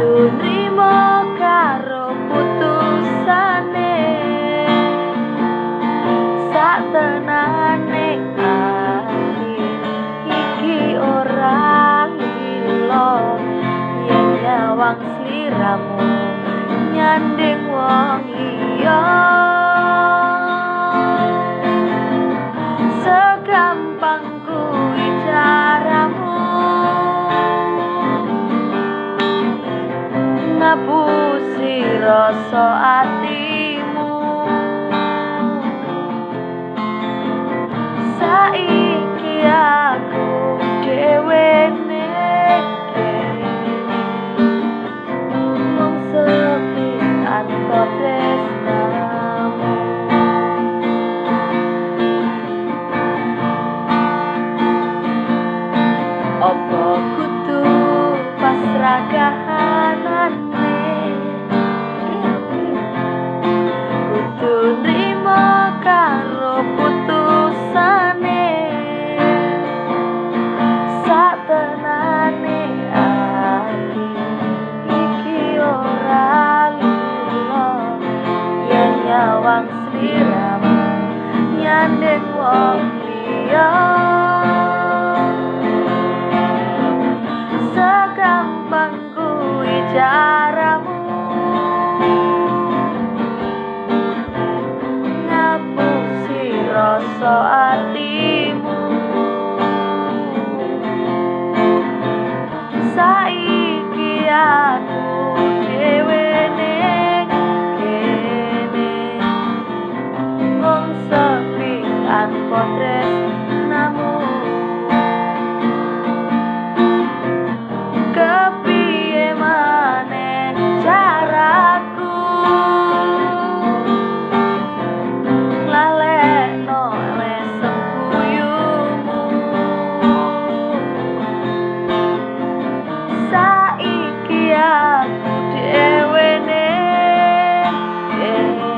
Kudu nrimo karo putusane. Satenane ati iki ora lilo yen nyawang sliramu nyanding wong liya. Segampang kuwi caramu ngapusi rasa atimu. Saiki aku dhewe ning kene, mung sepi tanpa tresnamu. Opo kudu pasrah kahanane, kudu nrimo karo putusane. Satenane ati iki ora lilo yen nyawang sliramu nyanding wong liya. Segampang kuwi caramu ngapusi rasa atimu. Saiki aku dhewe ning kene, mung sepi tanpa tresnamu. Kepiye maneh caraku nglalekno mesem guyumu. Saiki aku dhewe ning kene,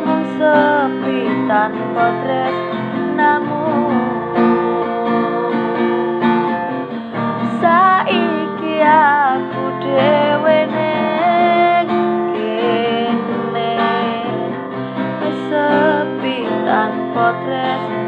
mung sepi tanpa tresnamu. Saiki aku dhewe ning kene, wis sepi tanpa tresnamu.